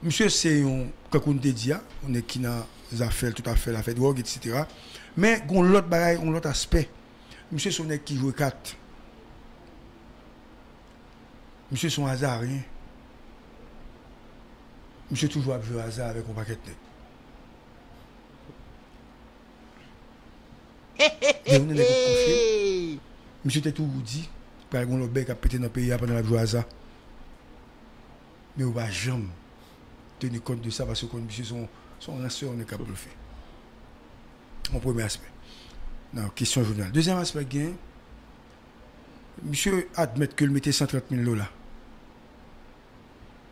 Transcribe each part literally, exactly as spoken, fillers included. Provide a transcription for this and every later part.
Misye se yon, kankou n te di a, yon nèg ki nan zafè l, tout afè l, afè dwòg, etsetera. Men, gon lòt bagay, yon lòt aspè. Misye se yon nèg ki jwe kat. Misye se yon azaryen. Misye toujou ap jwe aza avèk yon pakèt nèg. Gen yon nèg ou konfye. Misye te toujou di, pral gon lòt bèy k ap pete nan peyi a pandan l ap jwe aza. Men ou pa janm teni kont de sa, paske ou konn misye se yon, se yon ransè, yon nèg k ap blofe. Yon premye aspè nan kesyon Jovenel. Dezyèm aspè gen, misye admèt ke l mete san trant mil dola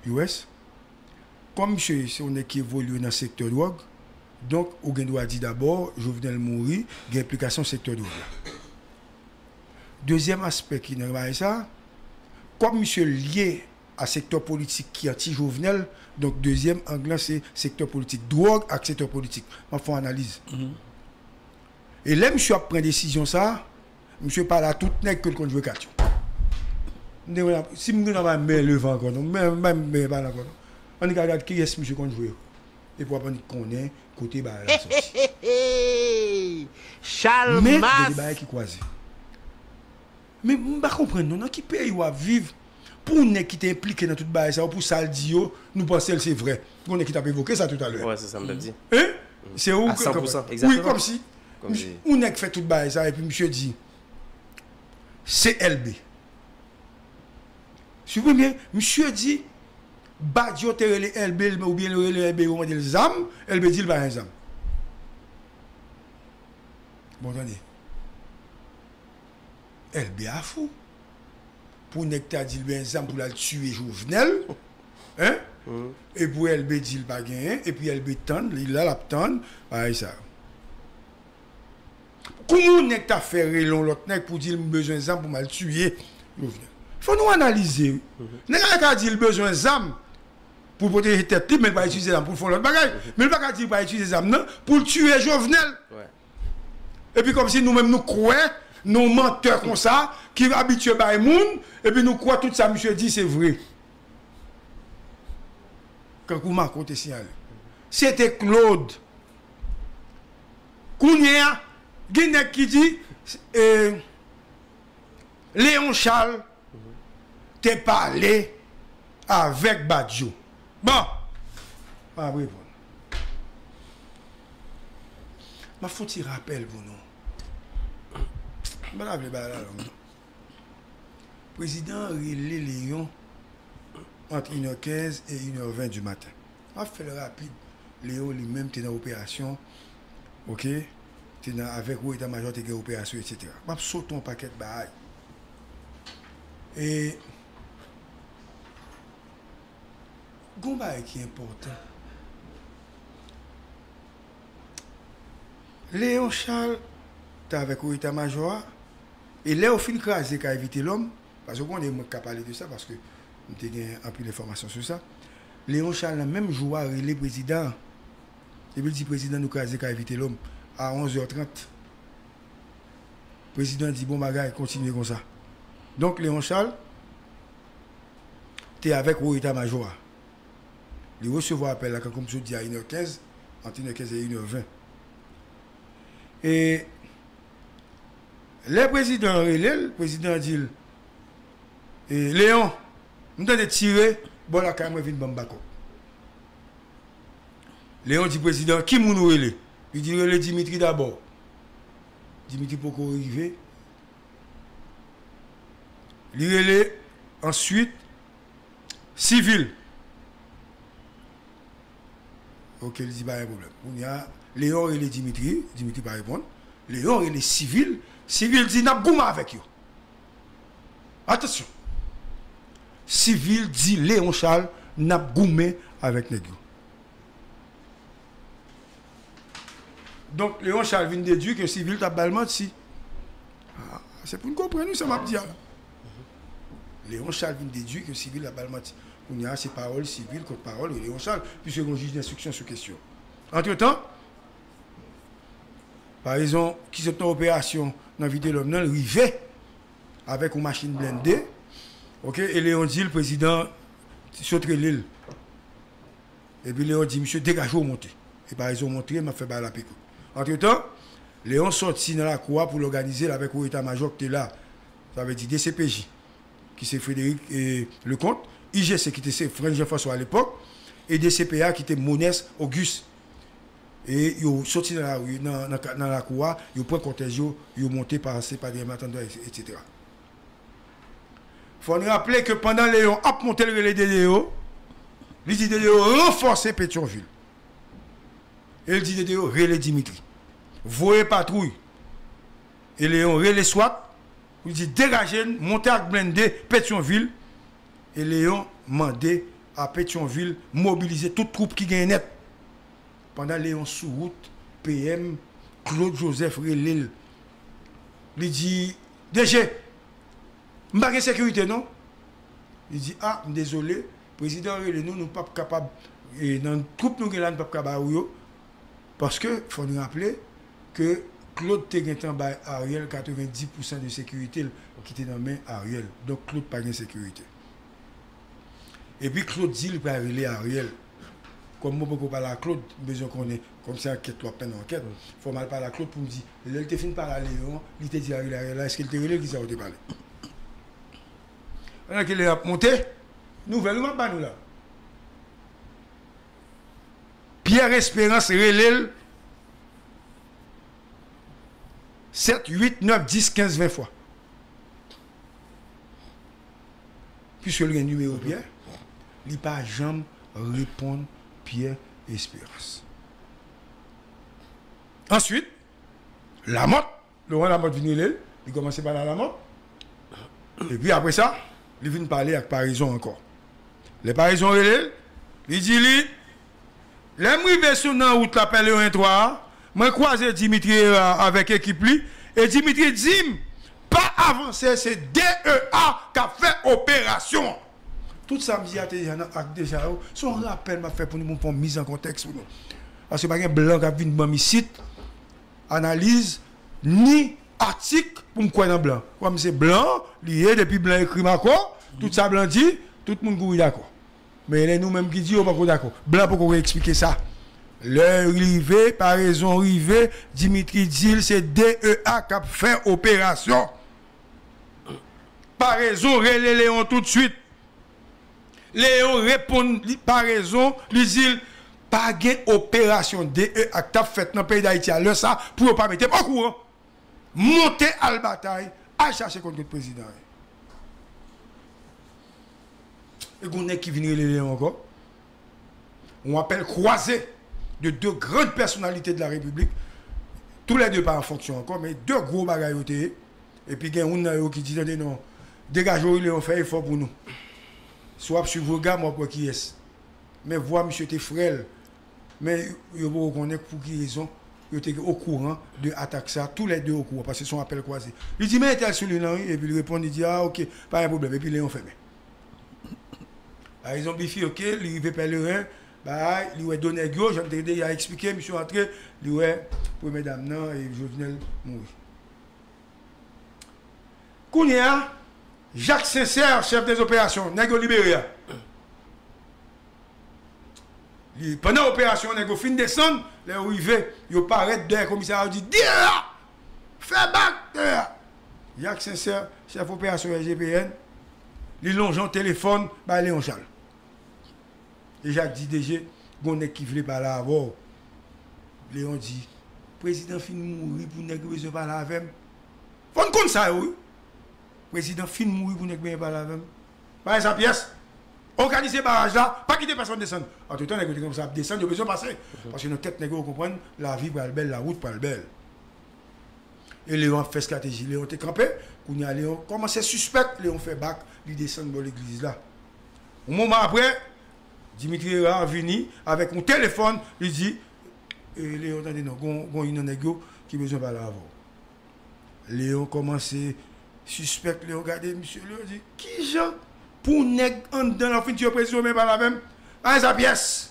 U S. Kòm misye se yon nèg ki evolye nan sektè dwòg, donk ou gen dwa di dabò Jovenel mouri, gen enplikasyon sektè dwòg la. Dezyèm aspè ki nan bagay sa, kòm misye lye a sektè politik ki anti Jovenel, donk dezyèm ang lan se sektè politik, dwòg ak sektè politik. M ap fè yon analiz. E lè misye ap pran desizyon sa, misye pale a tout nèg ke l konn jwe kat yo. M te konn ap, si m gen nan men leve ankò non, men men men pale ankò non. Annik al gad kiyès misye konn jwe yo. Epi w ap annik konnen kote bagay la soti. Men gen de bagay ki kwaze. Men m pa konprann non, nan ki peyi w ap viv pou yon nèg ki te enplike nan tout bagay sa yo, pou sa l di yo, nou panse l se vrè. Gon nèg ki t ap evoke sa toutalè. Wè, se sa m t ap di. Hein? Se ou A san pou san, wi, egzakteman. Kòmsi yon nèg fè tout bagay sa epi misye di se L B. Si w konprann byen, misye di Badio te rele L B oubyen l rele L B yo mande l zam, L B di l pa gen zam. Bon, tande. L B a fou. Pou nèg ta di l gen zam pou l al tiye Jovenel, hein? E pou L B di l pa genyen, epi L B tann, li la l ap tann bagay sa yo. Kouman yon nèg ta fè rele yon lòt nèg pou di l m bezwen zam pou m al tiye Jovenel? Fò nou analize wi. Nèg la ka di l bezwen zam pou pwoteje tèt li, men l pa itilize zam pou l fè yon lòt bagay. Men l pa ka di l pa itilize zam nan pou l tiye Jovenel. Epi kòmsi nou menm nou kwè nan yon mantè konsa ki abitye bay moun, epi nou kwè tout sa misye di se vre. Kankou Marco te siyale. Se te Claude. Kounye a, gen nèg ki di, eh, Léon Charles te pale avèk Badio. Bon, m ap reponn. M ap fè yon ti rapèl pou nou. M pa ta vle bagay la long. Prezidan an rele Léon ant inè kenz e inè ven di maten. M ap fè l rapid. Léon li menm te nan operasyon, oke? Te nan, avèk wo eta majò te gen operasyon, etsetera. M ap sote yon pakèt bagay. E gon bagay ki enpòtan. Léon Charles te avèk wo eta majò a, e lè yo fin kraze kay Vitelhomme, paske w konnen mwen k ka pale de sa, paske m te gen anpil enfòmasyon sou sa. Léon Charles nan menm jou a rele prezidan an. Epi l di prezidan nou kraze kay Vitelhomme a onz è trant. Prezidan di bon bagay, kontinye konsa. Donk Léon Charles te avèk wo eta majò a. Li resevwa apèl la kankou m sot di a inè kenz, ant inè kenz e inè ven. E lè prezidan an rele l, prezidan an di l, e, Léon, m tande tire bò lakay mwen, vin ban m bakòp. Léon di prezidan, ki moun ou rele? Li di rele Dimitri dabò. Dimitri poko rive. Li rele answit Sivil. Oke, li di pa gen pwoblèm. Kounye a, Léon rele Dimitri, Dimitri pa reponn. Léon rele Sivil, Sivil di n ap goumen avèk yo. Atansyon. Sivil di Léon Charles n ap goumen avèk nèg yo. Donk Léon Charles vin dedui ke Sivil t ap ba l manti. Ah, se pou n konprann wi sa m ap di a la. Léon Charles vin dedui ke Sivil t ap ba l manti. Kounye a se pawòl Sivil kont pawòl Léon Charles, piske gen yon jij denstriksyon sou kesyon. Antretan, parezon ki sot nan operasyon nan Vitelhomme nan, l rive avèk yon machin blende, oke, e Léon di l prezidan sot rele l. Epi Leon di, "Misye, degaje w monte." E parèz ou montre, m ap fè bagay la pi kout. Antretan, Leon sòti nan lakou a pou l òganize l avèk wo eta majò ki te la. Sa vle di D C P J, ki se Frédéric, eh, Leconte, I G C ki te se Frantz Jean François alepòk, e D C P A ki te Monès Auguste. E yo sòti nan lari, nan, nan, nan lakou a, yo pran kòtèj yo, yo monte, pase pa dèyè Matant Dwayne, etsetera. Fò n raple ke pandan Leon ap monte, l rele Dedeo, li di Dedeo ranfòse Petyonvil. E l di Dedeo rele Dimitri. Voye patwouy. E Leon rele swat, li di degaje n, monte ak blende Petyonvil. E Leon mande a Petyonvil mobilize tout twoup ki genyen nèt. Pandan Leon sou wout, P M Claude Joseph rele l. Li di, "D G, m pa gen sekirite non." Li di, "A, m dezole, prezidan rele nou, nou p ap kapab, e, nan twoup nou gen la, nou p ap ka ba ou yo." Paske, fò n raple ke Claude te gentan bay Ariel katrevendis pousan de sekirite l ki te nan men Ariel. Donk, Claude pa gen sekirite. Epi Claude di li pral rele Ariel. Kòm mwen poko pale a Claude, m bezwen konnen, kòm se ankèt w ap mennen ankèt, fò m al pale a Claude pou m di, lè l te fin pale a Leon, li te di Ariel, Ariel la, èske l te rele l, kisa yo te pale? Pandan ke Leon ap monte, nouvèl wi m ap ba nou la. Pierre Espérance rele l sèt, uit, nèf, dis, kenz, ven fwa. Piske l gen nimewo Pierre, li pa janm reponn Pierre Espérance. Answit, Lamòt, Laurent Lamòt vin rele l, li kòmanse pale a Lamòt. Epi apre sa, li vin pale ak Parezon ankò. Lè Parezon rele l, li di li, "Lè m rive sou nan wout la Pèleren twa a, mwen kwaze Dimitri Hérard avèk ekip li, e Dimitri di m, 'Pa avanse, se D E A k ap fè operasyon an.'" Tout sa m di a te deja nan ak deja yo. Se yon rapèl m ap fè pou nou, pou m fè yon miz an kontèks pou nou. Paske pa gen blan k ap vin ban m isit analiz, ni atik pou m kwè nan blan. Kòm se blan li ye, depi blan ekri Mako, tout sa blan di, tout moun kouri dakò. Men lè nou menm ki di, yo poko dakò. Blan poko eksplike sa. Lè rive, Parezon rive, Dimitri di l se D E A k ap fè operasyon. Parezon rele Leon toutswit. Leon reponn li, Parezon, li di l, "Pa gen operasyon D E A k t ap fèt nan peyi Dayiti a lè sa pou yo pa mete m okouran. Monte al batay, al chache konn kot prezidan an ye." E gon nèg ki vin rele Leon ankò. On appel croisé de deux grandes personnalités de la République. Tous les deux pa an fonksyon ankò, men de gwo bagay yo te ye. Epi gen youn nan yo ki di, "Tande non, degaje w, Leon, fè efò pou nou." Si w ap swiv Rega m, w ap wè kiyès. Men vwa misye te frèl. Men yo poko konnen pou ki rezon yo te okouran de atak sa, toulède okouran, paske se yon apèl kwaze. Li di, "Men entèl sou liy lan, wi," epi li reponn, li di, "A, oke, pa gen pwoblèm," epi Leon fèmen. Parezon bifike, li rive Pèleren, bay, li wè de nèg yo, jan m te deja eksplike, misye antre, li wè premye dam nan, e Jovenel mouri. Kounye a, Jacques Sincère, chèf dè zoperasyon, nèg yo libere a. Li, pandan operasyon, nèg yo fin desann, lè yo rive, yo parèt dèyè komisarya, yo di, "D E A! Fè bak D E A!" Jacques Sincère, chèf operasyon S G P N, li lonje yon telefòn bay Léon Charles. E Jacques di, "D G, gon nèg ki vle pale avè w." Leon di, "Prezidan fin mouri pou nèg yo bezwen pale avè m?" Fò n konn sa yo, wi. Prezidan fin mouri pou nèg bezwen pale avè m? Pa gen sa pyès. Òganize baraj la, pa kite pèsonn desann. Antretan, nèg yo te kòmanse ap desann, yo bezwen pase. Paske nan tèt nèg yo, yo konprann, lavi pral bèl, lawout pral bèl. E Leon ap fè estrateji. Leon te kanpe, kounye a Leon kòmanse sispèk, Leon fè bak, li desann bò legliz la. Yon moman apre, Dimitri Hérard vini avèk yon telefòn, li di, "E, Leon, tande non, gon, gon youn nan nèg yo ki bezwen pale avè w." Leon kòmanse sispèk, Leon gade misye, Leon di, "Kijan pou nèg anndan la fin tiye prezidan, men pale avè m? Pa gen sa pyès."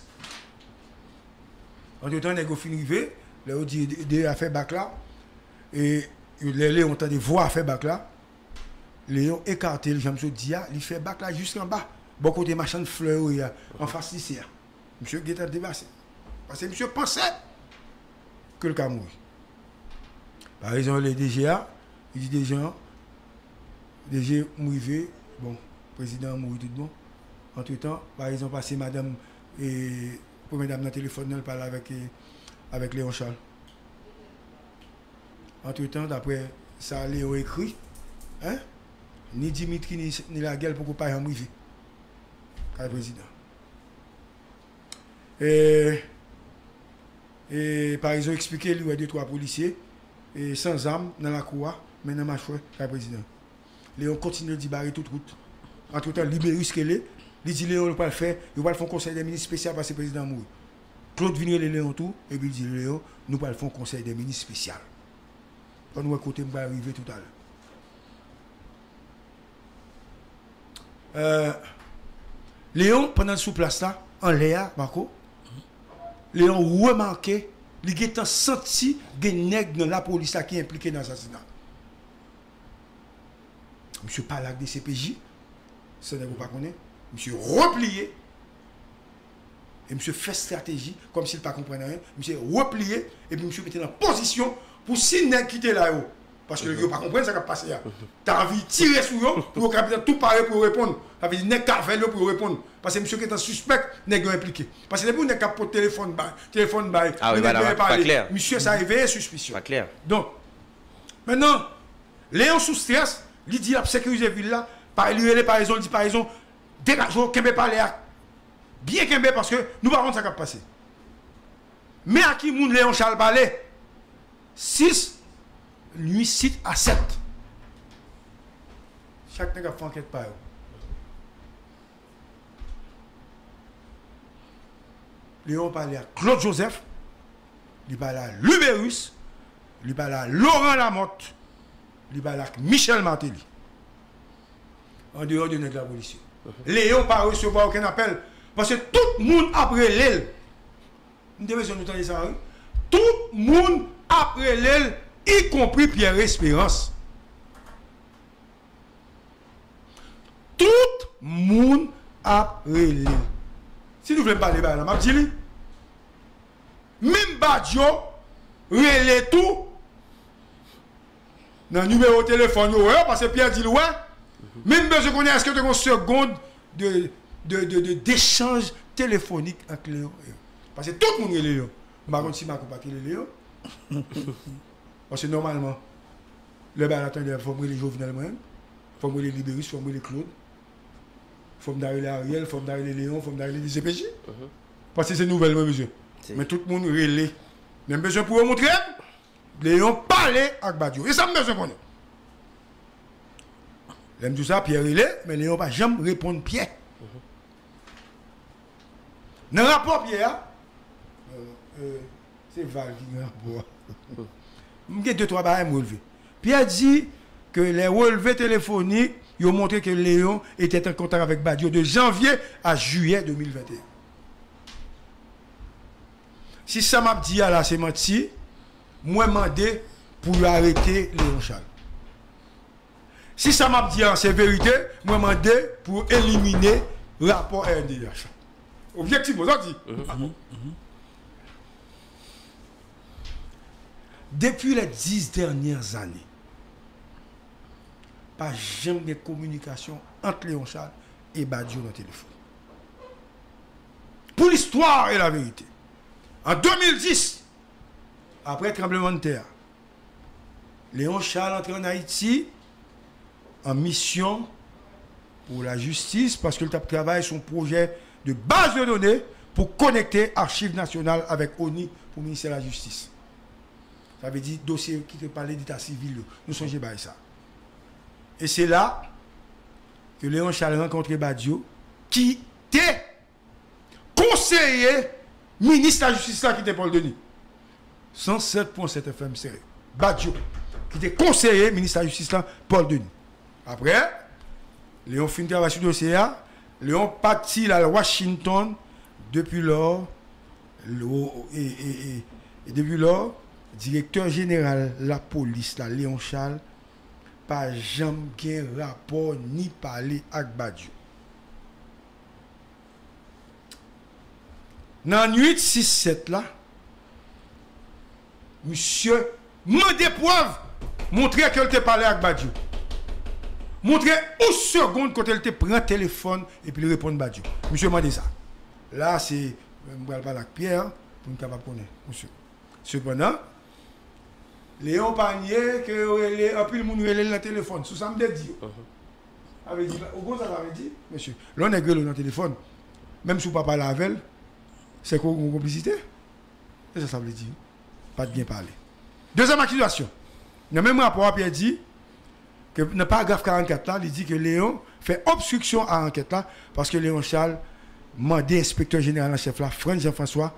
Antretan, nèg yo fin rive, lè yo di D E A fè bak la, e lè Leon tande vwa fè bak la, Leon ekate l, jan m sot di a, li fè bak la jis anba, bò kote machann flè yo ye a, anfas lise a. Misye gentan debase. Paske misye panse ke l ka mouri. Parèzon le D G a, li di D G an, D G m rive, bon, prezidan an mouri tout bon. Antretan, parèzon pase madanm, e, premye dam nan telefòn nan, l pale avèk, e, avèk Léon Charles. Antretan, daprè sa Léon ekri, en, ni Dimitri ni, ni Laguerre poko pa janm rive kay prezidan. E, e, parèzon eksplike li wè de twa polisye, e, san zam nan lakou a, men nan machwè kay prezidan. Léon kontinye di bare tout wout. Antretan, Libérus rele, li di Léon yo pral fè, yo pral fè yon konsèy dè minis espesyal paske prezidan an mouri. Claude vin rele Léon tou, epi li di Léon, nou pral fè yon konsèy dè minis espesyal. Ann wè kote m pral rive toutalè. Euh, Léon, pandan l sou plas la, anlè a, Marco, Léon remake, li gentan santi gen nèg nan lapolis la ki enplike nan asasina. Misye pale ak D C P J, se nèg ou pa konnen, misye repliye, e misye fè estrateji, kòmsi l pa konprann anyen, misye repliye, epi misye mete nan pozisyon pou si nèg ki te la yo, paske yo pa konprann sa k ap pase a, ta anvi tire sou yo, pou yo kapab tou pare pou yo reponn. Sa vle di nèg k avè l yo pou yo reponn. Paske misye gentan sispèk nèg yo enplike. Paske depi yon nèg k ap pot telefòn bay, telefòn bay, ah, wi, yon nèg veye pale, misye sa e veye sispisyon. Donk, mentnan, Léon sou strès, li di l ap sekirize vil la, pa, li rele parèzon, li di parèzon, degaje w, kenbe palè a. Byen kenbe paske nou pa konn sa k ap pase. Men a ki moun Léon Charles pale? Sis, nuisit a sèt. Chak nèg ap fè ankèt pa yo. Léon pale ak Claude Joseph, li pale ak Libérus, li pale ak Laurent Lamothe, li pale ak Michel Martelly. Andeyò de nèg lapolis yo. Léon pa resevwa okenn apèl, paske tout moun ap rele l. M te bezwen nou tande sa, wi. Tout moun ap rele l, ikonpri Pierre Espérance. Tout moun ap rele l. Si nou vle m pale bagay la, m ap di li. Menm Badio rele tou nan nimewo telefòn yo, wè, paske Pierre di l wè. Men m bezwen konnen èske te gen yon segond de, de, de, de, dechanj telefonik ant Léon e yo. Paske tout moun rele Léon. M pa konn si Marco pa t rele Léon. Paske nòmalman, lè bagay la tande, fò m rele Jovenel mwen menm, fò m rele Libérus, fò m rele Claude, fò m ta rele Ariel, fò m ta rele Léon, fò m ta rele D C P J. Paske se nouvèl mwen bezwen. Men tout moun rele. Men m bezwen pou yo montre m Léon pale ak Badio. E sa m bezwen konnen. Lè m di w sa, Pierre rele, men Léon pa janm reponn Pierre. Nan rapò Pierre a, euh, euh, se Val ki gen rapò a. M gen de twa bagay m relve. Pierre di ke les relevés téléphoniques yo montre ke Léon était en contact avec Badio de janvier à juillet deux mille vingt et un. Si sa m ap di a la se manti, mwen mande pou yo arete Léon Charles. Si sa m ap di a se verite, mwen mande pou yo elimine rapò R N D D H. Objektifman, sa di. Depi les dix dernières années, pa janm gen kominikasyon ant Léon Charles e Badio nan telefòn. Pour l'histoire et la vérité, en deux mille dix, apre tranblemanntè a, Léon Charles antre ann Ayiti an misyon pou lajistis, paske l t ap travay sou yon pwojè de baz de done pou konekte Achiv Nasyonal avèk ONI pou Ministè Lajistis. Sa vle di dosye ki te pale deta sivil yo. Nou sonje bagay sa. E se la ke Léon Charles rankontre Badio, ki te konseye minis lajistis la ki te Paul Denis. San sèt pwen sèt F M serye. Badio, ki te konseye minis lajistis la, Paul Denis. Apre, Léon fin travay sou dosye a, Léon pati l al Washington, depi lò, lo-, e, e, e, e depi lò, direktè jeneral lapolis la, Léon Charles, pa janm gen rapò ni pale ak Badio. Nan nwit sis sèt la, misye mande prèv, montre ke l te pale ak Badio. Montre yon segonn kote l te pran telefòn epi l reponn Badio. Misye mande sa. La, se, m pral pale ak Pierre pou n kapab konnen, misye. Sepandan, Leon pa nye ke yo rele, anpil moun rele l nan telefòn, sou sa m te di yo. Sa vle di, ou konn sa sa vle di, mesye? Lè yon nèg rele w nan telefòn, menm si w pa pale avè l, se ke w gen konplisite. Se sa sa vle di. Pa t byen pale. Dezyèm akizasyon. Nan menm rapò a, Pierre di ke nan paragraf karannkat la, li di ke Leon fè obstriksyon a ankèt la paske Leon Charles mande enspektè jeneral an chèf la, Frantz Jean François,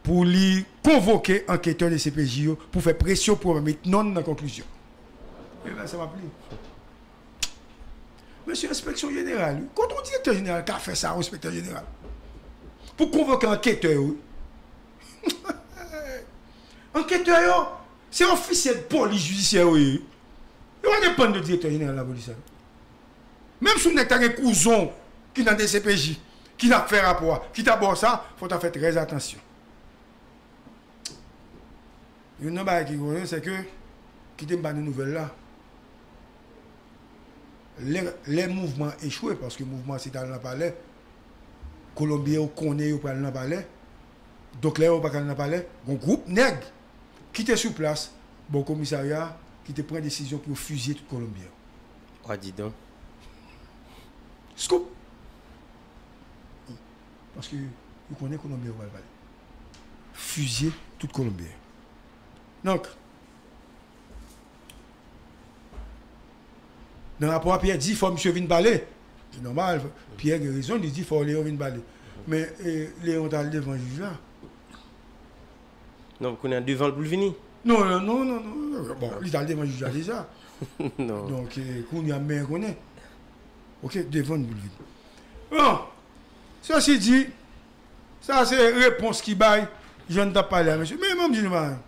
pou li konvoke anketè D C P J yo pou fè presyon pou yo met non nan konklizyon. E ben, sa m ap li. Mesye enspeksyon jeneral, wi. Kote yon direktè jeneral ka fè sa, yon enspektè jeneral? Pou konvoke anketè yo, wi. Anketè yo, se ofisye polis jidisyè yo ye, wi. Yo pa depann de direktè jeneral lapolis la. Menm si yon nèg ta gen kouzon ki nan D C P J, ki t ap fè rapò a, ki ta ba w sa, fò w ta fè trè atansyon. Youn nan bagay ki konnen, se ke, kite m ba nou nouvèl la. Lè, lè mouvman echwe, paske mouvman se t al nan palè, Kolonbyen yo konnen yo pral nan palè. Donk, lè yo pa ka al nan palè, gon gwoup nèg ki te sou plas, bò komisarya, ki te pran desizyon pou yo fizye tout Kolonbyen yo. Wa di don. Scoop! Paske yo konnen Kolonbyen yo pral pale. Fizye tout Kolonbyen. Donk, nan rapò a, Pierre di fò misye vin pale. Se nòmal, Pierre gen rezon, li di fò Leon vin pale. Men, e, Leon t al devan jij la. Non, kounye a devan l pou l vini. Non, non, non, non, non. Bon, li t al devan jij la deja. Non. Donk, e, kounye a, men konnen. Ok, devan l pou l vini. Bon, sesi di, sa se repons ki bay, jan n t ap pale a mesye. Men, men, m di nou bagay.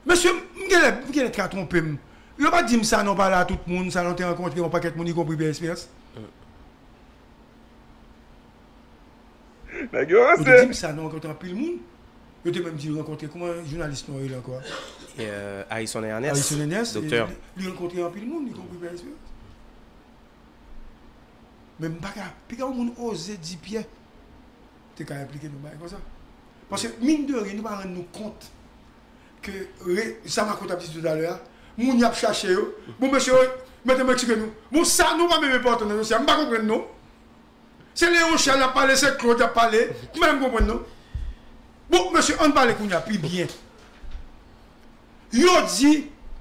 Mesye, m genlè, m genlè ka twonpe m. Yo pa di m Sanon pale a tout moun, Sanon te rankontre yon pakèt moun, ikonpri Pierre Espérance. Nèg yo ranse. Yo te di m Sanon rankontre anpil moun. Yo te menm di l rankontre, kòman jounalis nou rele ankò a? Euh, Harrison Ernest. Harrison Ernest, doktè. Li, li rankontre anpil moun, ikonpri Pierre Espérance. Men m pa ka, piga yon moun oze di Pierre te ka enplike nan bagay konsa. Paske, mine de rien, nou pa rann nou kont ke re, sa Marco t ap di toutalè a, moun y ap chache yo. Bon, mesye, mete m eksplike nou. Bon, sa nou pa menm enpòtan nan dosye a, m pa konprann non. Se Leon Charles y ap pale, se Claude y ap pale, m pa menm konprann non. Bon, mesye, ann pale kounye a pi byen. Yo di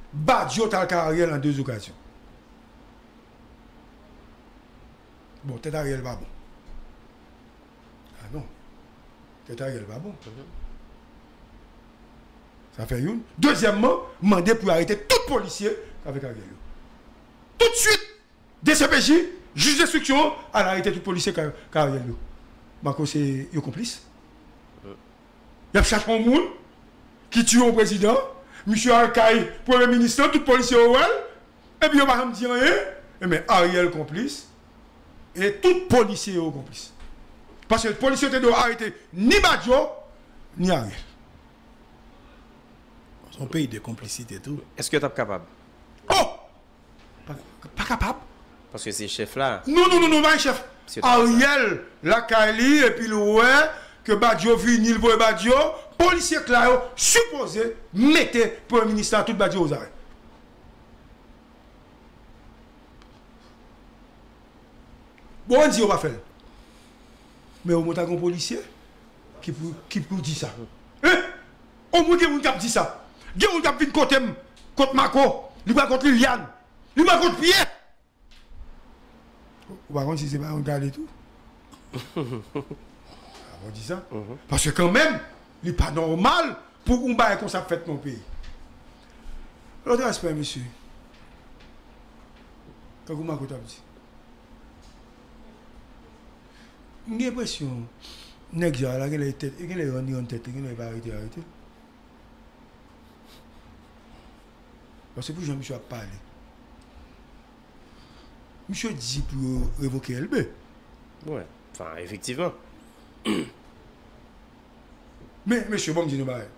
Badio t al kay Ariel an de okazyon. Bon, tèt Ariel pa bon. Ah non. Tèt Ariel pa bon. Sa fè youn. Dezyèmman, mande pou yo arete tout polisye k avèk Ariel yo. Tout swit, D C P J, jij enstriksyon an, al arete tout polisye k, k Ariel yo. Marco, se yo konplis. Y ap chache yon moun ki tiye yon prezidan, misye al kay premye minis lan, tout polisye yo wè l, epi yo pa janm di anyen. Ebyen, Ariel konplis, e tout polisye yo konplis. Paske polisye yo te dwe arete ni Badio, ni Ariel. Se yon peyi de konplisite tou. Èske yo t ap kapab? Oh! Pa, pa kapab. Paske se chèf la. Non, non, non, non, pa chèf. Ariel lakay li, epi l wè ke Badio vini, l voye Badio, polisye k la yo sipoze mete premye minis la tout Badio ozarè. Bon, ann di yo pa fè l. Men omwen ta gen yon polisye ki pou, ki pou di sa. Hein? Omwen gen moun k ap di sa. Gen moun k ap vin kote m, kot Marco, li pral kot Liliane, li pral kot Pierre. Ou pa konn si se pa yon gade tou? Ou pa konn di sa? Paske kanmenm, li pa nòmal pou yon bagay konsa ap fèt nan yon peyi. Lòt respè, mesye. Tankou Marco t ap di. M gen enpresyon, nèg sa la, genlè tèt, genlè rann li rann tèt li, genlè pa arete, arete. Paske pou jan misye ap pale. Misye di pou yo revoke Elbe. Wi, anfen, efektivman. Men, mesye, bon, m di nou bagay.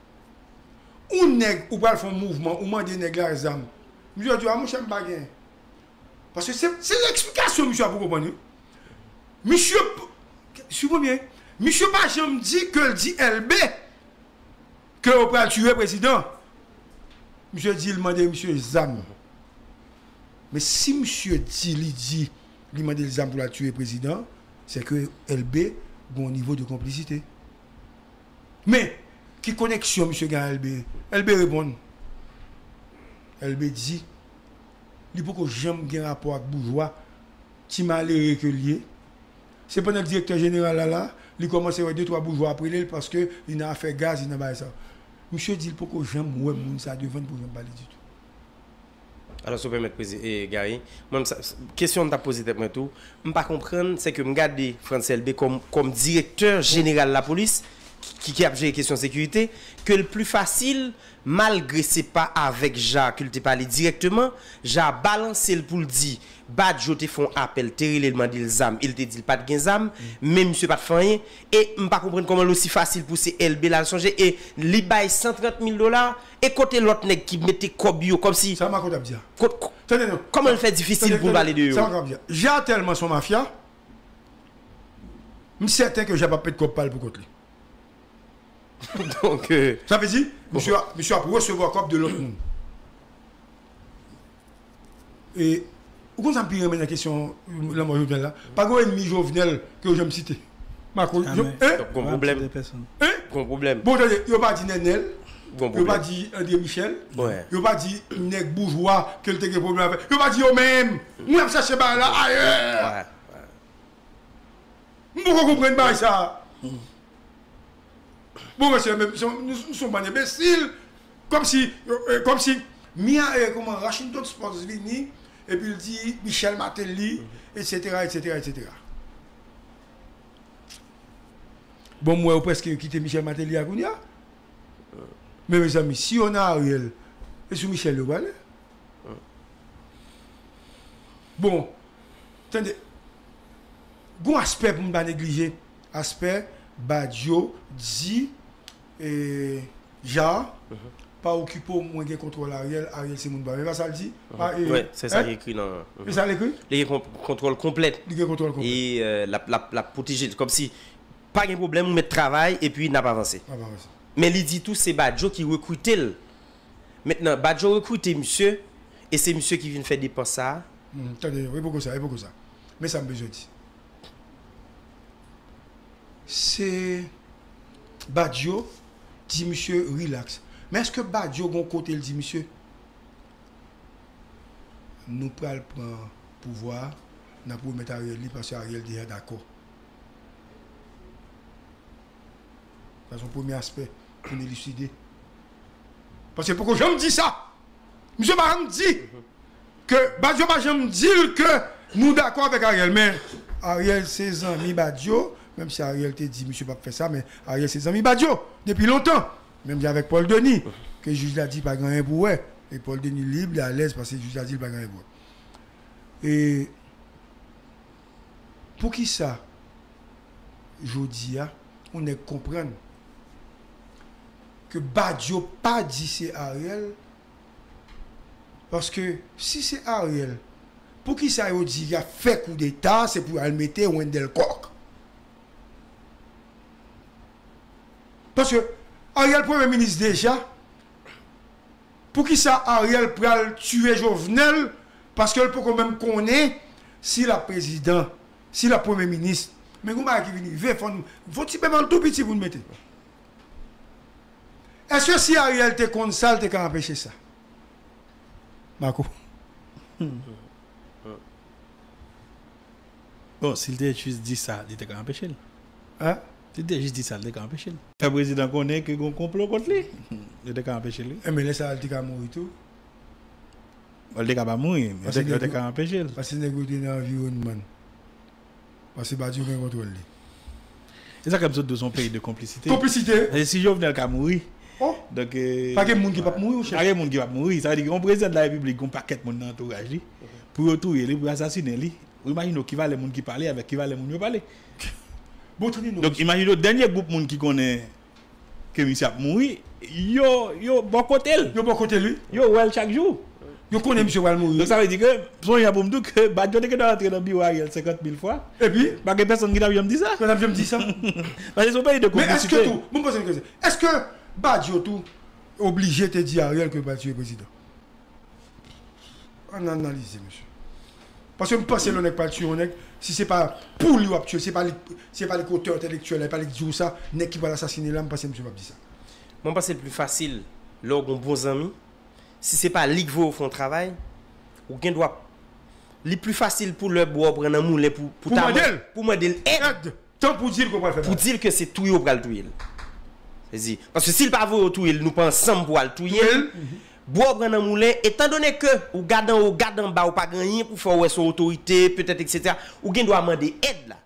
Ou nèg, ou pral fè yon mouvman, ou mande nèg la zam. Misye di, a, monchè, m pa gen. Paske se, se eksplikasyon misye ap konprann, wi. Misye, p-, swiv mwen byen, misye pa janm di ke l di Elbe ke yo pral tiye prezidan. Misye di l mande misye zam. Men si misye di, li di, li mande l zam pou l al tiye prezidan, se ke Elbe gen yon nivo de konplisite. Men, ki koneksyon misye gen a Elbe? Elbe reponn. Elbe di, li poko janm gen rapò ak boujwa, ti malere ke l ye. Se pandan k direktè jeneral la la, li kòmanse wè de twa boujwa ap rele l paske li nan afè gaz, li nan bagay sa. Misye di l poko janm wè moun sa devan l, poko janm pale ditou. Alò, si w pèmèt, Prezi-, e, Gary, mwen, sa, s-, kesyon m t ap poze tèt mwen tou, m pa konprann, se ke m gade Frantz Elbé kòm, kòm direktè jeneral lapolis, ki, ki ap jere kesyon sekirite, ke l pli fasil, malgre se pa avèk Ja ke l te pale dirèkteman, Ja balanse l pou l di, Badio te fè yon apèl, te rele l, mande l zam, e l te di l pa t gen zam, men misye pa t fè anyen, e m pa konprann kòman l osi fasil pou se Elbé l al sonje, e li bay san trant mil dola, e kote lòt nèg ki mete kòb yo, kòmsi Sa Marco t ap di a. Kot, ko-, Tande non. Kòman l fè difisil Tande, pou l tande. Pale de yo? Sa Marco t ap di a. Ja tèlman son mafya, m sèten ke Ja p ap met kòb pa l pou kont li. Donk, euh, Sa vle di, bon. Misye a, misye ap resevwa kòb de lòt moun. E, ou konn sa m pi renmen nan kesyon lanmò Jovenel la? Pa gen yon ènmi Jovenel ke yo janm site. Marco, Jamè. Hein? Donk, gon pwoblèm. Hein? Gon pwoblèm. Bon, tande, yo pa di Nenel, Gon yo pa pwoblèm. Di André Michel, Wè. Yo pa di nèg boujwa ke l te gen pwoblèm avè, yo pa di yo menm. Mwen ap chache bagay la ayè. Wè, wè. M poko konprann bagay sa. Bon, mesye, men, se, nou, nou se yon bann enbesil. Kòmsi, euh, kòmsi, Mia, euh, kòman, Washington Sports vini, epi l di Michel Martelly, et cetera, et cetera, et cetera. Bon, m wè yo prèske kite Michel Martelly a kounye a. Men, mezanmi, si yo nan Ariel, e sou Michel yo prale. Bon, tande, gon aspè pou m pa neglije, aspè Badio di, e, Ja, pa okipe w, mwen gen kontwòl Ariel, Ariel se moun pa m. E pa sa l di? Pa, e, Wè, se sa ki ekri nan E sa l ekri? Li gen kon-, kontwòl konplèt. Li gen kontwòl konplèt. E, euh, l ap, l ap, l ap pwoteje l, kòmsi pa gen pwoblèm, ou mèt travay, epi n ap avanse. N ap avanse. Men li di tou se Badio ki rekrite l. Mentnan, Badio rekrite misye, e se misye ki vin fè depans sa a. Hmm, tande, e poko sa, e poko sa. Men sa m bezwen di. Se Badio di misye relax. Men èske Badio gon kote l di misye, nou pral pran pouvwa a, n ap remèt Ariel li paske Ariel deja dakò? Sa se yon premye aspè pou n eliside. Paske poko janm di sa. Misye pa janm di ke, Badio pa janm di l ke nou dakò avèk Ariel, men Ariel se zanmi Badio, menm si Ariel te di misye p ap fè sa, men Ariel se zanmi Badio depi lontan. Menm jan avèk Paul Denis, ke jij la di pa gen anyen pou wè. E Paul Denis lib, li alèz, paske jij la di l pa gen anyen pou wè. E poukisa, jodi a, yon nèg konprann ke Badio pa di se Ariel, paske si se Ariel, poukisa yo di y ap fè koudeta, se pou y al mete Wendell Coq? Paske Ariel premye minis deja, poukisa Ariel pral tiye Jovenel? Paske l poko menm konnen si l ap prezidan, si l ap premye minis. Men gon bagay ki vin rive, fò n, fò ti bèbèl tou piti pou n mete. Èske si Ariel te konn sa, l te ka anpeche sa? Marco. Bon, si l te jis di sa, li te ka anpeche l. Hein? Si l te jis di sa, li te ka anpeche l. Fè prezidan konnen ke gon konplo kont li, li te ka anpeche l, wi. Enben, lè sa a, li te ka mouri tou. Bon, li te ka pa mouri, men li te, li te ka anpeche l. Paske nèg yo te nan anviwònman l. Paske Badio gen kontwòl li. E sa k fè m sot di w se yon peyi de konplisite. Konplisite. E si Jovenel ka mouri, Oh! Donk, euh, pa gen moun ki p ap mouri, monchè. Pa gen moun ki p ap mouri. Sa vle di, yon prezidan de la repiblik, gon pakèt moun nan antouraj li. Pou yo touye li, pou yo asasinen li. Ou imajine w ki valè moun ki pale avèk ki valè moun yo pale. Bon, tande non. Donk, imajine w dènye gwoup moun ki konnen ke misye ap mouri, yo, yo bò kote l. Yo bò kote l, wi. Yo wè l chak jou. Yo konnen misye pral mouri. Donk, sa vle di ke, sonje pou m di w ke Badio te gentan rantre nan biwo Ariel senkant mil fwa. Epi? Pa gen pèsonn ki t ap janm di sa. Ki t ap janm di sa. Paske se yon peyi de konplisite. Men èske tou, bon, m poze yon kesyon. Èske Badio tou oblije te di Ariel ke l pral tiye prezidan? Ann analize, mesye. Paske m panse lè yon nèg pral tiye yon nèg, si se pa pou li w ap tiye, se pa li, se pa li k otè entèlektyèl la, e pa li k di w sa, nèg ki pral asasine la, m panse misye p ap di sa. Mwen panse l pli fasil lè w gen yon bon zanmi, si se pa li k voye w fè yon travay, ou gen dwa, li pli fasil pou lè bwa w pran nan moulen pou, pou ta mande l, pou mande l èd. Èd. Tan pou di l ke w pral fè bagay. Pou di l ke se touye w pral touye l. Sezi. Paske si l pa voye w touye l, nou pa ansanm pou w al touye l. Bwa w pran nan moulen, etandone ke ou gad anwo, w gad anba, ou pa gen anyen pou fè, w wè se yon otorite, petèt, etsetera, ou gen dwa mande èd la.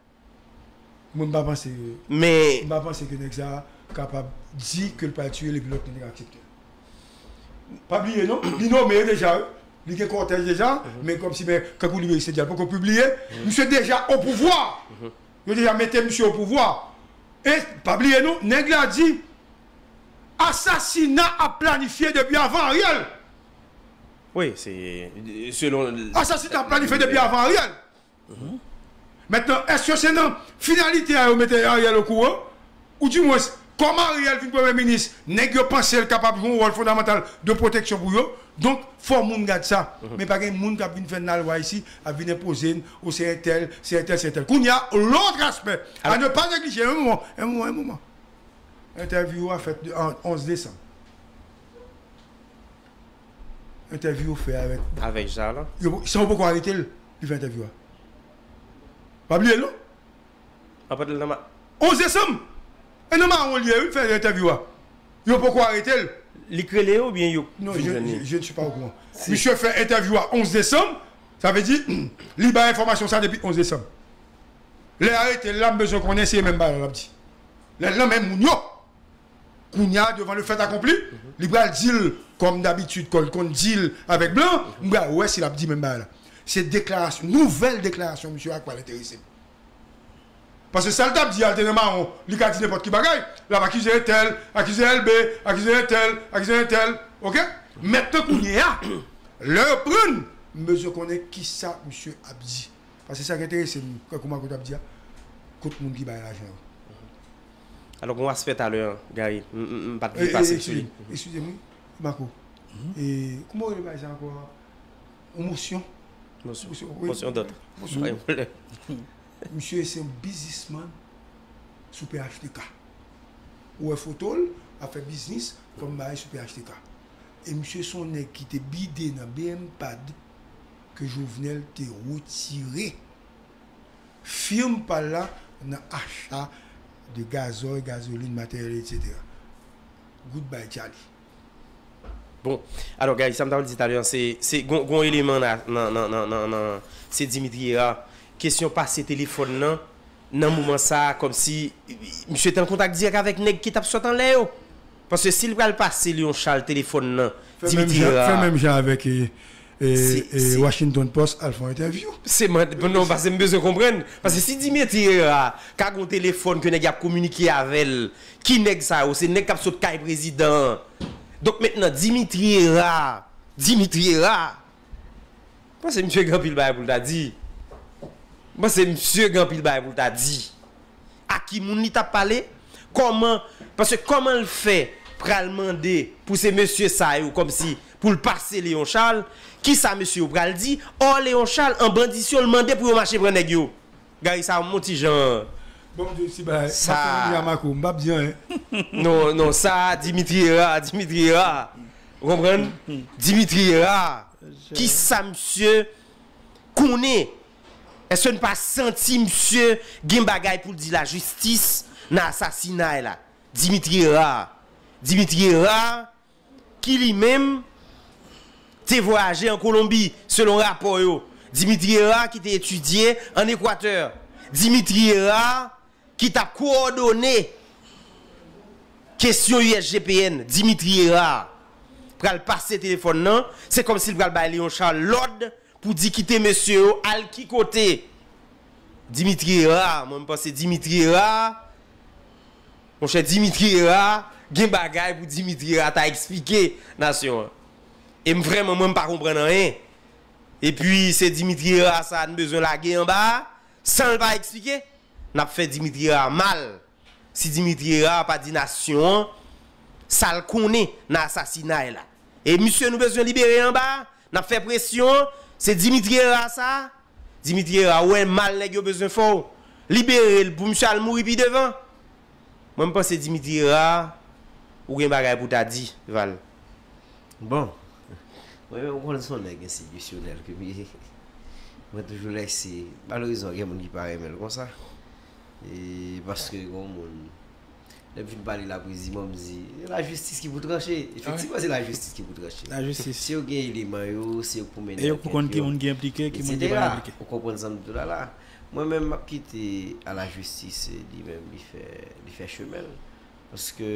Mwen, m pa panse, men m pa panse ke nèg sa a kapab di ke l pral tiye l epi lòt nèg la aksepte l. Pa bliye non, li nonmen deja, wi. Li gen kòtèj deja, men kòmsi, men kankou li reyisi deja, l poko pibliye. Misye deja o pouvwa. Yo deja mete misye o pouvwa. E pa bliye non, nèg la di, asasina ap planifye depi avan Ariel. Wi, se selon. Asasina ap planifye depi avan Ariel. Mentnan, èske se nan finalite a yo mete Ariel okouran? Ou dimwens, kòm Ariel vin premye minis, nèg yo panse l kapab jwe yon wòl fondamantal de pwoteksyon pou yo? Donk, fò moun gad sa. Men pa gen moun k ap vin fè n lalwa isi, ap vin enpoze n, o se entèl, se entèl, se entèl. Kounye a, lòt aspè, à ne pas négliger, un moment, un moment, un moment. Entèvyou a fèt de, an onz desanm. Entèvyou ou fè avèk. Avèk Jean Alain. Yo, sa yo poko arete l, li fè entèvyou a. Pa bliye l non. Anpòt l nan ma. Onz desanm. E nan mawon li ye, wi, l fè entèvyou a. Yo poko arete l. Li k rele yo oubyen yo vin jwenn li? Non, je, je, je ne suis pas au courant. Misye fè entèvyou a onz desanm, sa vle di, li bay enfòmasyon sa depi onz desanm. Lè arete l la, m bezwen konnen si e menm bagay la l ap di. Lè l nan men moun yo. Kounye a, devan le fait accompli, li pral di l, kòm dabitid, kòm l konn di l avèk blan, m pral wè si l ap di menm bagay la. Se deklarasyon, nouvèl deklarasyon misye a k pral enterese m. Paske sa l t ap di a, l te nan mawon, li ka di nenpòt ki bagay, l ap akize entèl, akize L B, akize entèl, akize entèl, oke? Mentnan kounye a, lè yo pran l, m bezwen konnen kisa misye ap di. Paske sa k enterese m, tankou Marco t ap di a, kot moun ki bay lajan yo. Alò, gen yon aspè talè, Gary, m, m, m pa t vle pase sou li. Eskize m, wi, Marco. E, kòman w rele bagay sa ankò? Yon mosyon? Mosyon. Mosyon, wi. Mosyon dòd. Mosyon. Pa gen pwoblèm. Misye se yon biznismann sou P H T K. Ou wè foto l, ap fè biznis, kòm bagay sou P H T K. E misye se yon nèg ki te bide nan B M pad ke Jovenel te retire firm pa l la nan acha de gazòy, gazolin, materyèl, etsetera. Goodbye, Charlie. Bon, alò, guys, sa m ta pral di talè a, se, se, gon, gon eleman nan, nan, nan, nan, nan, nan, se Dimitri Hérard. Kesyon pase telefòn nan, nan moman sa a, kòmsi, misye te an kontak dirèk avèk nèg ki t ap sot anlè yo. Paske si l pral pase Léon Charles telefòn nan, Dimitri Hérard. Fè menm jan avèk, e, e, e, Washington Post al fè yon entèvyou. Se mwen, non, paske m bezwen konprann. Paske si Dimitri Hérard ka gon telefòn ke nèg y ap kominike avè l, ki nèg sa yo? Se nèg k ap sot kay prezidan an. Donk mentnan, Dimitri Hérard, Dimitri Hérard, m panse misye gen anpil bagay pou l ta di. M panse misye gen anpil bagay pou l ta di. A ki moun li t ap pale? Kòman, paske kòman l fè pral mande pou se mesye sa yo kòmsi pou l pase Léon Charles? Kisa mesye yo pral di? Ò, Léon Charles an bandisyon, l mande pou yo mache pran nèg yo. Gary, sa yon ti jan. Bon, m di w ti bagay. Sa. M ap fè yon Marco, m p ap di anyen. Non, non, sa, Dimitri Hérard, Dimitri Hérard. Ou konprann? Dimitri Hérard. Kisa misye konnen? Èske n pa santi misye gen bagay pou l di lajistis nan asasinay la? Dimitri Hérard. Dimitri Hérard, ki li menm te vwayaje an Kolonbi, selon rapò yo. Dimitri Hérard ki te etidye ann Ekwatè. Dimitri Hérard ki t ap kowòdone kesyon U S G P N. Dimitri Hérard pral pase telefòn nan, se kòmsi l pral bay Léon Charles lòd pou di kite mesye yo al ki kote. Dimitri Hérard, mwen m panse Dimitri Hérard, monchè Dimitri Hérard, gen bagay pou Dimitri Hérard ta eksplike nasyon an. E m vrèman, mwen m pa konprann anyen. Epi se Dimitri Hérard sa a n bezwen lage anba a, san l pa eksplike, n ap fè Dimitri Hérard mal. Si Dimitri Hérard pa di nasyon an sa l konnen nan asasinay la. E misye nou bezwen libere anba a, n ap fè presyon, se Dimitri Hérard sa a. Dimitri Hérard wè mal nèg yo bezwen fè w libere l pou misye al mouri pi devan. Mwen m panse Dimitri Hérard, ou gen bagay pou ta di, Val. Bon, mwen menm ou konnen se yon nèg enstitisyonèl ke m ye. Mwen toujou lèse, malerezman gen moun ki pa renmen l konsa. E paske gen moun lè m fin pale laprezidman m di lajistis ki pou tranche. Efektivman se lajistis ki pou tranche. Lajistis. Se yo gen eleman yo, se yo k pou mennen ankèt yo, etsetera. Ou konprann sa m di w la la. Mwen menm m ap kite a lajistis li menm li fè li fè chemen l. Paske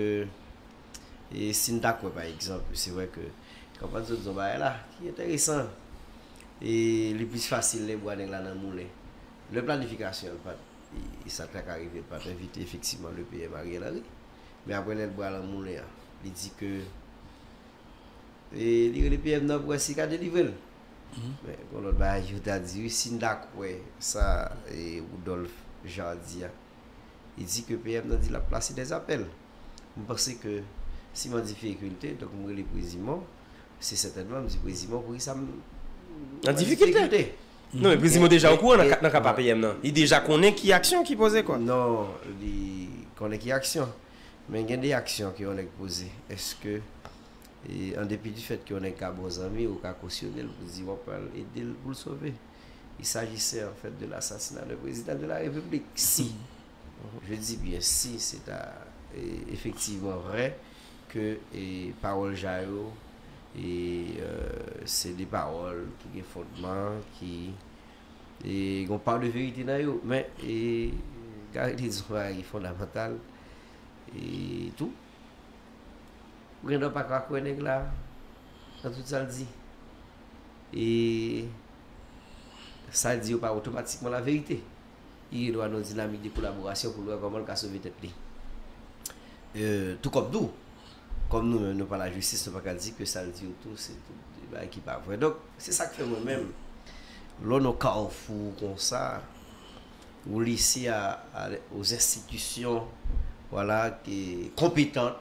e si n ta kwè pa egzanp, se vre ke kanpay sot di yon bagay la ki enteresan. E li plis fasil lè bwa nèg la nan moulen. Lè planifikasyon an pa t e sa k ta ka rive l pa t envite efektivman le PM Ariel Henry. Men apre lè l bwa nan moulen an, li di ke e li rele PM nan pou wè si l ka delivre l. Men gon lòt bagay yo ta di wi, si n ta kwè sa e Woodolph Jean di a, li di ke PM nan di l ap plase dèzapèl. M panse ke si m an difikilte, donk m rele Prezimon, se sètènman m di Prezimon poukisa m an difikilte. Non, men Prezimon deja okouran nan ka pa PM nan. Li deja konnen ki aksyon ki poze kwa. Non, li konnen ki aksyon. Men gen de aksyon ke yon nèg poze. Èske E, an depi du fèt ke yon nèg ka bon zanmi, ou ka kosyone l pou di w ap pral ede l pou l sove. Il s'agissait en fait de l'assassinat d'un président de la République. Si, je dis bien si, c'est à, e, effectivement vrai que e, pawòl Jean yo e, euh, se de pawòl ki gen fondman, ki e, gen yon pa de verite nan yo. Men e, Gary te di yon bagay ki fondamantal e, tou. Ou gen dwa pa ka kwè nèg la nan tout sa l di. E sa l di yo pa otomatikman laverite. Li gen dwa nan yon dinamik de kolaborasyon pou l wè kòman l ka sove tèt li. E, tou kòm tou, kòm nou menm nou pa lajistis, nou pa ka di ke sa l di yo tou se tout de bagay ki pa vre. Donk, se sa k fè mwen menm, lè w nan kawfou konsa, ou lese a, a, aux institutions, voilà, ki konpetant,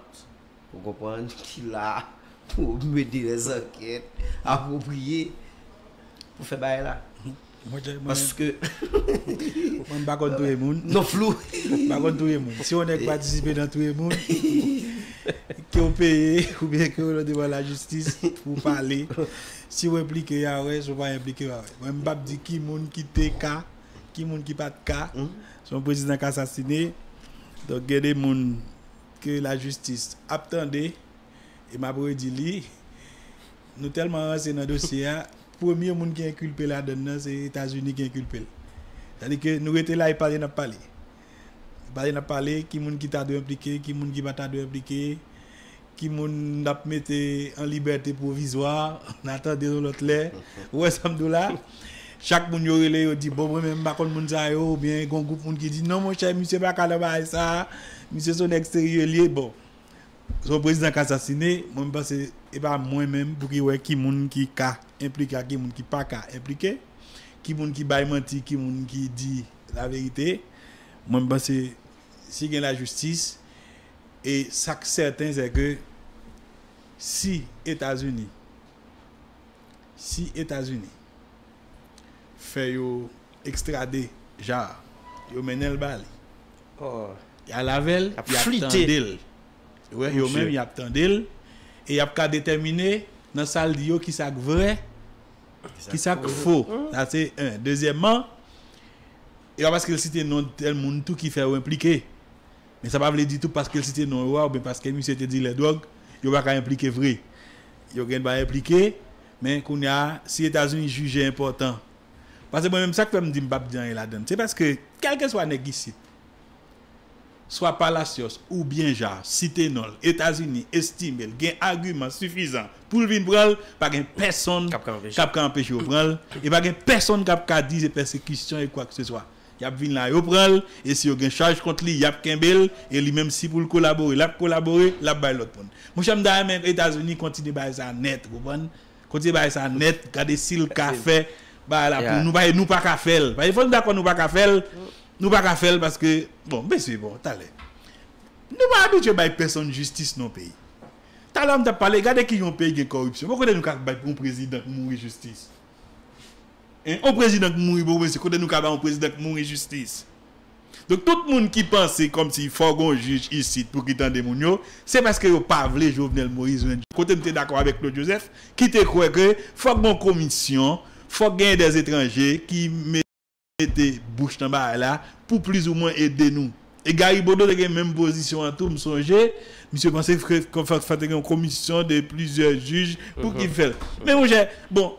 ou konprann, ki la pou mennen lè zankèt apwopriye pou fè bagay la. Paske mwen m pa konn touye moun. Non flou. M pa konn touye moun. Si yon nèg patisipe nan touye moun, ke w peye oubyen ke w nan devan lajistis pou w pale, si w enplike a wè, si w pa enplike a wè. Mwen m p ap di ki moun ki te ka, ki moun ki pa t ka. Se yon prezidan k asasine. Donk gen de moun ke lajistis ap tande, e m ap redi li, nou tèlman ranse nan dosye a, premye moun ki enkilpe ladann nan se Etazini ki enkilpe l. Sètadi ke nou rete la e pale n ap pale. Pale n ap pale, ki moun ki ta dwe enplike, ki moun ki pa ta dwe enplike, ki moun n ap mete an libète pwovizwa, n a tande yon lòt lè. Ou wè sa m di w la? Chak moun yo rele yo di bon mwen menm m pa konn moun sa yo oubyen gen yon gwoup moun ki di non monchè misye pa ka nan bagay sa, misye se yon nèg serye l ye bon. Se yon prezidan k asasine, mwen m panse e pa mwen menm pou ki wè ki moun ki ka enplike ak ki moun ki pa ka enplike, ki moun ki bay manti, ki moun ki di laverite. Mwen m panse si gen lajistis, e sa k sèten se ke si Etazini, si Etazini fè yo ekstrade Jean, yo mennen l ba li. Y al avè l, y ap tande l. Wè, yo menm y ap tande l e y ap ka detèmine nan sa l di yo kisa k vrè, kisa k fo. Sa se en. Dezyèmman, e pa paske l site non tèl moun tou ki fè yo enplike. Men sa pa vle di tou paske l site non yo a oubyen paske misye te dilè dwòg, yo pa ka enplike vre. Yo gen dwa enplike, men kounye a, si Etazini jije enpòtan. Paske mwen menm sa k fè m di m p ap di anyen ladann, se paske kèlkeswa nèg isit, swa Palacios oubyen Jean, site non l, Etazini estime l gen agiman sifizan pou l vin pran l, pa gen pèsonn k ap ka anpeche yo pran l, e pa gen pèsonn k ap ka di se pèsekisyon e kwakseswa. Y ap vin la, yo pran l, e si yo gen chaj kont li, y ap kenbe l, e li menm si pou l kolabore, l ap kolabore, l ap bay lòt moun. Monchè, m ta renmen Etazini kontinye bagay sa nèt, ou konprann? Kontinye bagay sa nèt, gade si l ka fè bagay la pou nou, nou pa ka fè l. Paske fò nou dakò nou pa ka fè l, nou pa ka fè l paske, bon, mesye, bon, talè. Nou pa abitye bay pèsonn jistis non peyi. Talè m t ap pale, gade ki yon peyi gen kòripsyon. Bon, kote nou ka bay yon prezidan k mouri jistis? Hein? Yon prezidan k mouri, bon, mesye, kote nou ka bay yon prezidan k mouri jistis? Donk, tout moun ki panse kòmsi fò gon jij isit pou ki tande moun yo, se paske yo pa vle Jovenel Moïse jwenn. Kote m te dakò avèk Claude Joseph, ki te kwè ke fòk gon komisyon, fòk genyen dè etranje ki mete bouch nan bagay la pou plizoumwen ede nou. E Gary Bodeau te gen menm pozisyon an tou, m sonje, misye panse ke fòk, fòk te gen yon komisyon de plizyè jij pou ki fè l. Men monchè, bon,